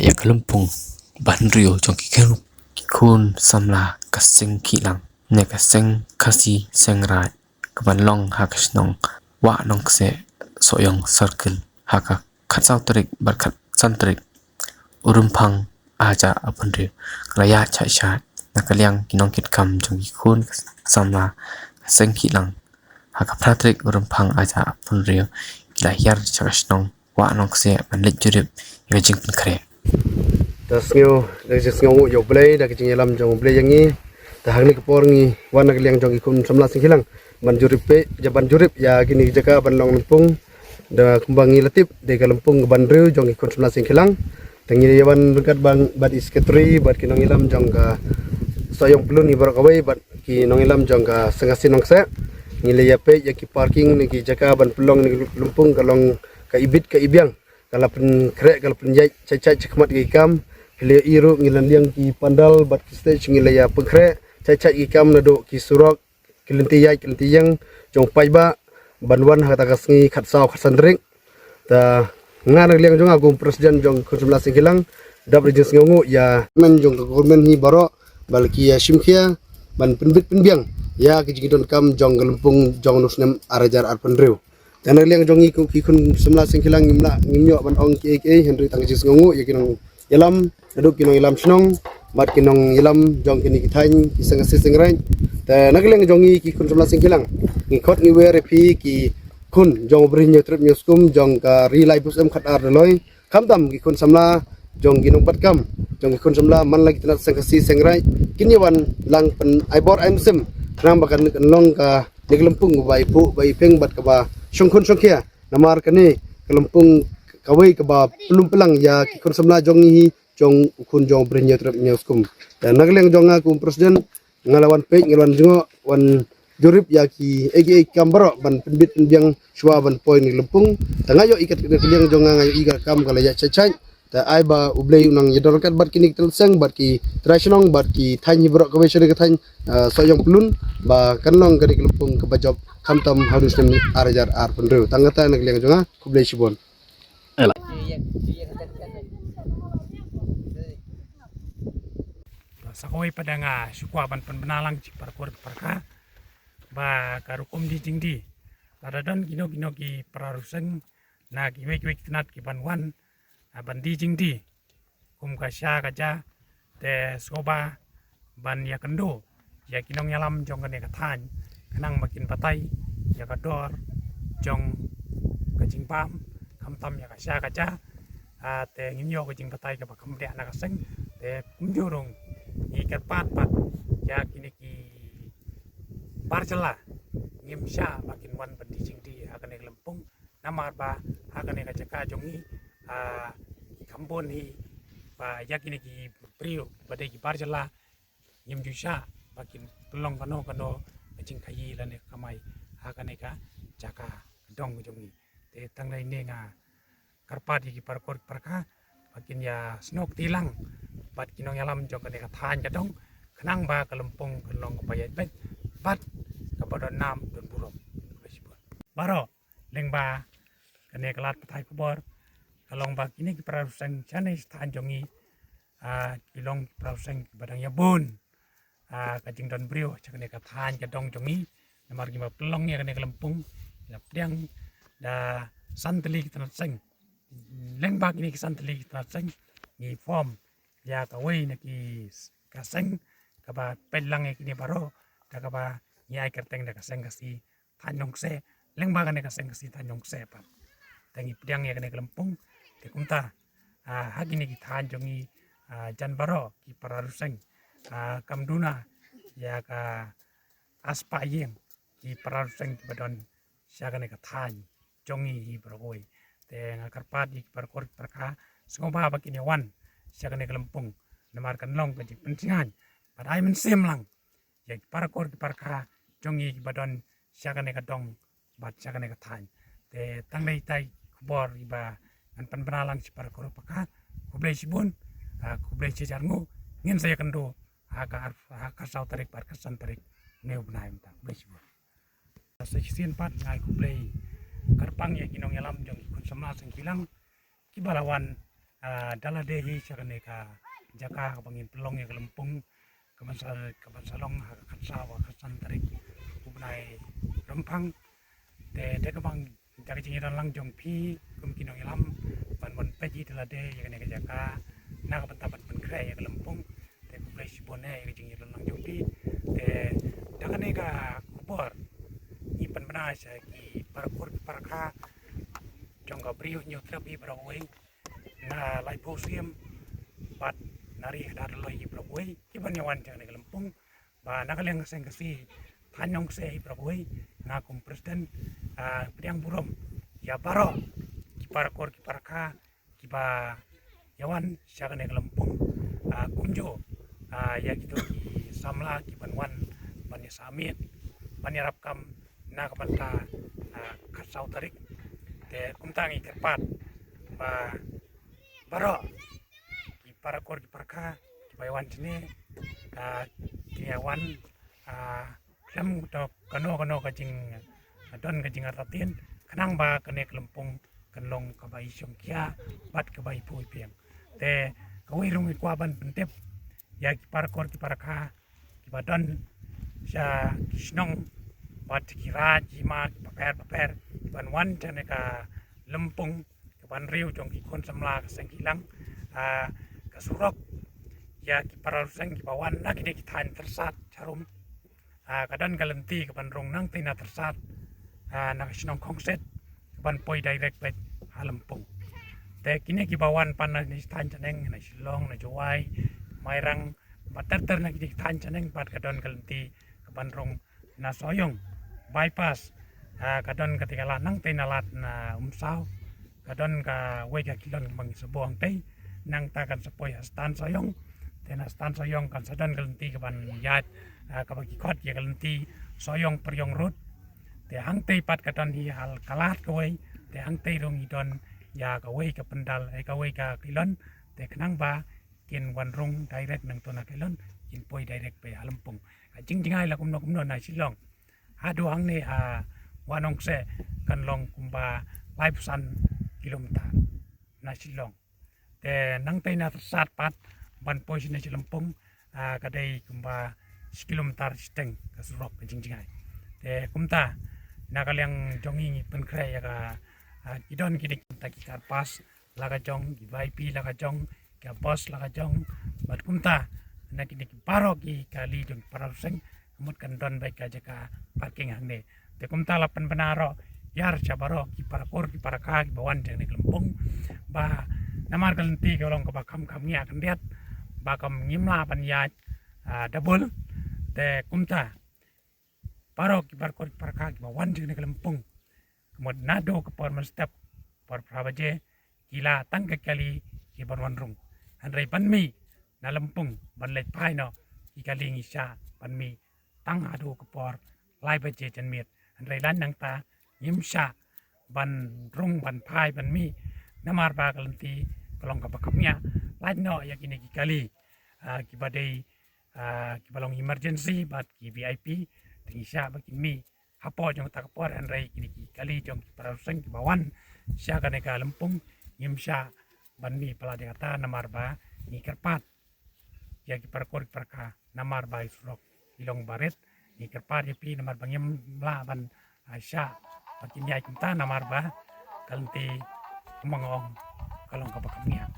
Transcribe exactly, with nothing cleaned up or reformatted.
ïa ka lympung ba hynriew jong ki khun, ki khun samla ka Seng Khihlang ne ka Seng Khasi Seng Raij, ka ban long ha ka shnong Wah Nongkseh, Sohiong Circle, ha ka khatsaw tarik bad khatsan tarik u Rymphang ar hajar arphew hynriew. Ka la ïaid shai shai na ka liang ki nongkitkam jong ki khun samla ka Seng Khihlang. Ha ka phra tarik u Rymphang ar hajar arphew hynriew ki la hiar sha ka shnong Wah Nongkseh ban leit jurip ïa ka jingpynkhreh. Da sngew, da ka jingsngewnguh ïa U Blei, da ka jingïalam jong U Blei ïa ngi. Da hangne ka por ngi wan na ka liang jong ki khun samla Seng Khihlang ban jurip peit, ïa ban jurip ïa kine ki jaka ban long lympung. Da kumba ngi la tip, dei ka lympung kaba hynriew jong ki khun samla Seng Khihlang. Da ngi ïa wan ryngkat bad i secretary bad ki nongïalam jong ka Sohiong Pyllun hi baroh kawei bad ki nongïalam jong ka Seng Khasi Nongkseh. Ngi la ïa peit ïa ki parking ne ki jaka ban pynlong ne ki lympung, ka long ka ibit ka ibiang. Ka la pynkhreh, ka la pynïaid shai shai shakhmat ki kam. Phi la ïohi ruh ngi la liang ki pandal bad ki stage, ngi la ïa pynkhreh shai shai ki kam, naduh ki surok, ki lynti ïaid, ki lynti ïeng jong paidbah ban wan ha kata ka sngi khatsaw khatsan tarik. Te nga na ka liang jong nga kum president jong ki khun samla Seng Khihlang, dap da ka jingsngewnguh ïa men jong ka government hi baroh ba la ki ïa shim khia ban pynbit pynbiang ïa ka jingdonkam jong ka lympung jong u snem ar hajar arphew hynriew. Te na ka liang jong ngi kum ki khun samla Seng Khihlang ngim lah ngim ïoh ban ong kiei kiei, hynrei tang ka jingsngewnguh ïa ki nongïalam, naduh ki nongïalam shnong bad ki nongïalam jong kine ki thaiñ ki Seng Khasi Seng Raij. Te na ka liang jong ngi ki khun samla Seng Khihlang, ngi khot ngi wer ïa phi ki khun jong u Bri Hynñiewtrep Hynñiewskum jong ka Ri Lai Bus M khatar Dolloi, khamtam ki khun samla jong ki nongbat kam jong ki khun samla man la ki tnat Seng Khasi Seng Raij, kin ïa wan lang pyn ai bor ai mynsiem khnang ba kan long kane ka lympung kaba iphuh ba iphieng bad kaba shongkhun shongkhia. Namar kane ka lympung kawei kaba pynlum pynlang ïa ki khun samla jong ngi hi, jong u khun jong u Bri Hynñiewtrep Hynñiewskum. Te na ka liang jong nga kum president, nga la wan peit, nga la wan jngoh, wan jurip ïa kiei kiei ki kam baroh ban pynbit pynbiang shuwa ban poi na ka lympung. Te nga ïohi kat na ka liang jong nga, nga ïohi ka kam ka la ïaid shai shai. Te ai ba U Blei un nang ïadon ryngkat bad kine ki tnat seng bad ki trai shnong bad ki thaiñ hi baroh kawei sha kane ka thaiñ, eh, Sohiong Pyllun, ba kan long kane ka lympung kaba jop khamtam ha u snem ar hajar arphew hynriew. Tang kata na ka liang jong nga, khublei shibun. Sa kawei pat nga shu kwah ban pynbna lang sha ki para kur para kha ba ka rukom dih jingdih, lada don kino kino ki para riew seng na kiwei kiwei ki tnat ki ban wan, ah, ban dih jingdih kum ka sha ka ja, te sngewbha ban ïakynduh ïa ki nongïalam jong kane ka thaiñ khnang ba kin batai ïa ka dor jong ka jingbam, khamtam ïa ka sha ka ja. Ah, te ngin ïoh ka jingbatai kaba kham bniah na ka seng. Te kumjuh ruh ngi kyrpad pat ïa kine ki bar jylla, ngim shah ba kin wan ban dih jingdih ha kane ka lympung. Namar ba ha kane ka jaka jong ngi, ah, ki kham bun hi ba ïa kine ki briew ba dei ki bar jylla ngim ju shah ba kin pynlong kano kano ka jingkhaïi lane ka kamai ha kane ka jaka dong jong ngi. Te tang da ine nga kyrpad ïa ki para kur para kha ba kin ïa snoh kti lang bad ki nongïalam jong kane ka thaiñ ka dong khnang ba ka lympung kan long kaba ïaid beit bad kaba don nam don burom. Baroh lyngba kane ka lad pathai khubor ka long ba kine ki para riew seng shane sha thaiñ jong ngi, ah, ki long ki para riew seng kiba dang ïa bun, ah, ka jingdon briew sha kane ka thaiñ ka dong jong ngi. Namar kiba pynlong ïa kane ka lympung, la pdiang da san tylli ki tnat seng. Lyngba kine ki san tylli ki tnat seng ngi form ïa kawei na ki s-, ka seng kaba peit lang ïa kine baroh, da kaba ngi ai kyrteng da ka Seng Khasi Thaiñ Nongkseh, lyngba kane ka Seng Khasi Thaiñ Nongkseh pat. Te ngi pdiang ïa kane ka lympung, te kumta, ah, ha kine ki thaiñ jong ngi, ah, jan baroh ki para riew seng, ah, kam duna ïa ka aspah ïing ki para riew seng kiba don sha kane ka thaiñ jong ngi hi baroh kawei. Te nga kyrpad ïa ki para kur para kha sngewbha ba kin ïa wan sha kane ka lympung namar kan long ka jingpynjngai bad ai mynsiem lang ïa ki para kur ki para kha jong ngi kiba don sha kane ka dong bad sha kane ka thaiñ. Te tang dei itai khubor iba ngan pynbna lang sha para kur para kha. Khublei shibun, ah, khublei shihajar nguh, ngin sa ïakynduh ha ka ar, ha ka saw tarik bad ka san tarik ne u bnai mynta. Khublei shibun. Sa shisien pat nga ai khublei kyrpang ïa ki nongïalam jong ki khun samla Seng Khihlang kiba la wan, Ah, da lade hi sha kane ka jaka kaba ngin pynlong ïa ka lympung kaban sa, kaban sa long ha ka khatsaw, ha ka khatsan tarik u bnai Rymphang. Te da kaba ngin, da ka jingïadon lang jong phi kum ki nongïalam ban wan peit hi da lade ïa kane ka jaka na ka bynta ban pynkhreh ïa ka lympung. Te khublei shibun eh ïa ka jingïadon lang jong phi. Te da kane ka khubor ngi pynbna sha ki para kur ki para kha jong ka Bri u Hynñiewtrep hi baroh kawei, na Laiphew Syiem bad na Ri Kdar Doloi hi baroh kawei kiban ïawan sha kane ka lympung. Ba na ka liang ka Seng Khasi Thaiñ Nongkseh hi baroh kawei, nga kum president, ah, pdiang burom ïa baroh ki para kur ki para kha kiba ïawan sha kane ka lympung. Ah, kumjuh, ah, ïa kito ki samla kiban wan ban ïasah miet ban ïarap kam na ka bynta, ah, khatsaw tarik. Te kumta ngi kyrpad ba baroh ki para kur ki para kha kiba ïawan shane, ah, kin ïawan, ah, khlem da kano kano ka jing, ah, don ka jingartatien, khnang ba kane ka lympung kan long kaba i shongkhia bad kaba i phuh i piang. Te kawei ruh ngi kwah ban pyntip ïa ki para kur ki para kha kiba don sha ki shnong bad ki raid ki ma ki paper paper kiban wan sha kane ka lympung kaban riew jong ki khun samla ka Seng Kilang, ah, ka surok ïa ki para riew seng kiba wan na kine ki thaiñ Tyrsad Jarum. Ah, ka don ka lynti kaban rung nangtei na Tyrsad, ah, na ka shnong Khongset kaban poi direct beit ha lympung. Te kine kiba wan pan na kine ki thaiñ shaneng, na Shillong, na Jowai, Mairang, bad ter ter na kine ki thaiñ shaneng bad ka don ka lynti kaban rung na Sohiong bypass, ah, ka don katei ka lad nangtei na lad na Umsaw, ka don kawei ka kylon ba ngi sa buh hangtei, nangta kan sa poi ha Stan Sohiong. Te na Stan Sohiong kan sa don ka lynti kaban ïaid, ah, kaba ki khot ïa ka lynti Sohiong Pyrhiong Road. Te hangtei pat ka don hi ha ka lad kawei, te hangtei ruh ngi don ïa kawei ka pyndal, eh, kawei ka kylon, te khnang ba kin wan rung direct nangto na kylon, kin poi direct beit ha lympung. Ka jingjngai la kumno kumno na Shillong haduh hangne ha Wanong Kseh kan long kumba laiphew san kilometer na Shillong. Te nangtei na Tyrsad pat ban poi shane sha lympung, ah, ka dei kumba shi kilometer shiteng ka surok ka jingjngai. Te kumta na ka liang jong ngi ngi pynkhreh ïa ka, ah, ki don kine kumta ki car pass la ka jong, ki V I P la ka jong, ki bus la ka jong, bad kumta na kine ki baroh ki kali jong ki para riew seng, mut kan don beit ka jaka parking hangne. Te kumta la pynbna ruh ïar sha baroh ki para kur ki para kha kiba wan jong kane ka lympung ba namar ka lynti ka long kaba kham kham ngiah khyndiat ba kam ngim lah ban ïaid, ah, double. Te kumta baroh ki para kur ki para kha kiba wan jong kane ka lympung, ka mut naduh ka por mynstep por phra baje ki la tang ka kali kiban wan rung. Hynrei ban mih na lympung ban leit phai noh ki kali ngi shah ban mih tang haduh ka por lai baje janmiet. Hynrei lait nangta ngim shah ban rung ban phai ban mih namar ba ka lynti ka long kaba kham ngiah. Lait noh ïa kine ki kali, ah, kiba dei, ah, kiba long emergency bad ki V I P, te ngi shah ba kin mih hapoh jong kata ka por, hynrei kine ki kali jong ki para riew seng kiba wan sha kane ka lympung ngim shah ban mih palat ïa kata namar ba ngi kyrpad ïa ki para kur ki para kha namar ba i surok i long ba rit. Ngi kyrpad ïa phi namar ba ngim lah ban, ah, shah ba kin ïaid kumta namar ba ka lynti kumba nga ong ka long kaba kham ngiah.